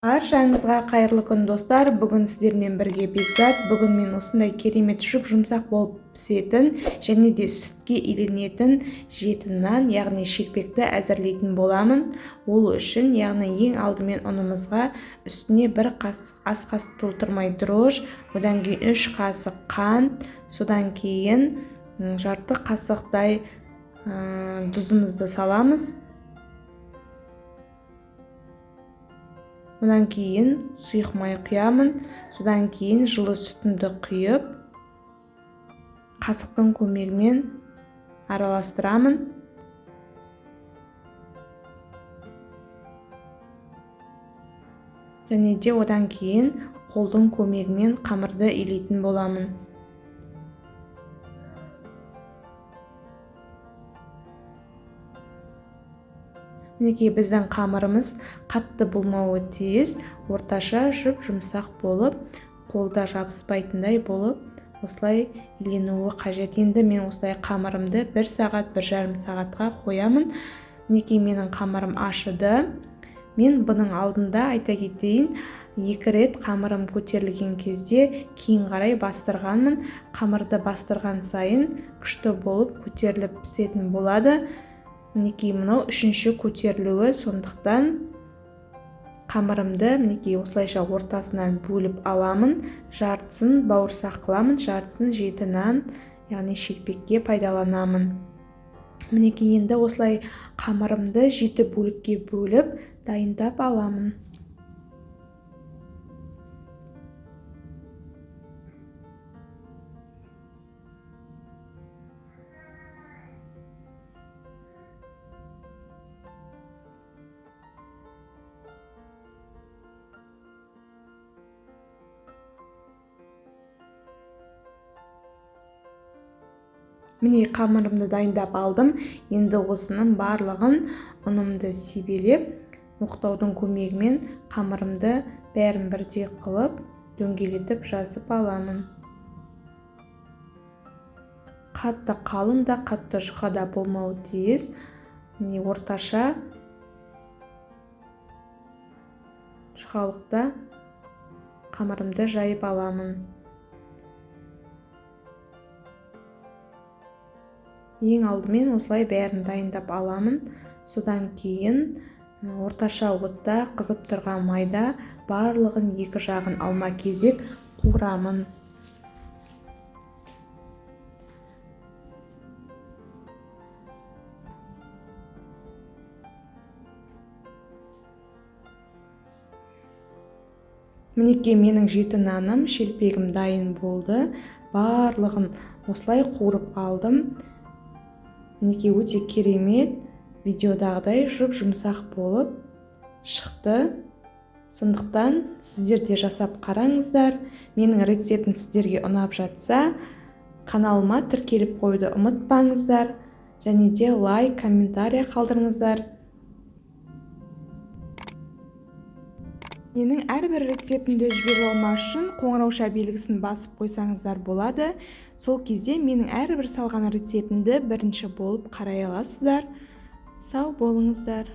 Баршаңызға қайырлы күн, достар! Бүгін сіздермен бірге Бекзат. Бүгін мен осындай керемет жұп-жұмсақ болып пісетін және де сүтке иленетін жеті нан, яғни шелпекті әзірлейтін боламын. Ол үшін, яғни ең алдымен ұнымызға үстіне бір қасық ас қасық толтырмай дрожж, одан кейін 3 қасық қант, содан кейін жарты қасықтай тұзымызды саламыз. Одан кейін сұйық май құямын, содан кейін жылы сүтімді құйып, қасықтың көмегімен араластырамын. Және де одан кейін қолдың көмегімен қамырды илейтін боламын. Мінекей, біздің қамырымыз қатты болмауы тиіс, орташа жұп-жұмсақ болып, қолда жабыспайтындай болып, осылай иленуі қажет. Енді мен осылай қамырымды 1 сағат, 1,5 сағатқа қоямын. Мінекей, менің қамырым ашыды. Мен бұның алдында айта кетейін, 2 рет қамырым көтерілген кезде кейін қарай бастырғанмын. Қамырды бастырған сайын күшті болып көтеріліп пісетін болады. Мінекей, мынау 3-ші көтерілуі, сондықтан қамырымды мінекей осылайша ортасынан бөліп аламын. Жартысын бауырсақ қыламын, жартысын жеті нан, яғни шелпекке пайдаланамын. Мінекей, енді осылай қамырымды 7 бөлікке бөліп дайындап аламын. Міне, қамырымды дайындап алдым. Енді осының барлығын ұнымды себелеп, оқтаудың көмегімен қамырымды бәрін бірдей қылып, дөңгелетіп жазып аламын. Қатты қалың да, қатты жұқа да болмауы тиіс. Міне, орташа жұқалықта қамырымды жайып аламын. Ең алдымен осылай бәрін дайындап аламын. Содан кейін орташа отта қызып тұрған майда барлығын екі жағын алма кезек қуырамын. Мінекей, менің жеті наным, шелпегім дайын болды. Барлығын осылай қуырып алдым. Мінекей, өте керемет, видеодағыдай жұп-жұмсақ болып шықты. Сондықтан сіздер де жасап қараңыздар. Менің рецептім сіздерге ұнап жатса, каналыма тіркеліп қоюды ұмытпаңыздар. Және де лайк, комментария қалдырыңыздар. Менің әрбір рецептімді жіберіп алмас үшін қоңырауша белгісін басып қойсаңыздар болады. Сол кезде менің әрбір салған рецептімді бірінші болып қарай аласыздар. Сау болыңыздар.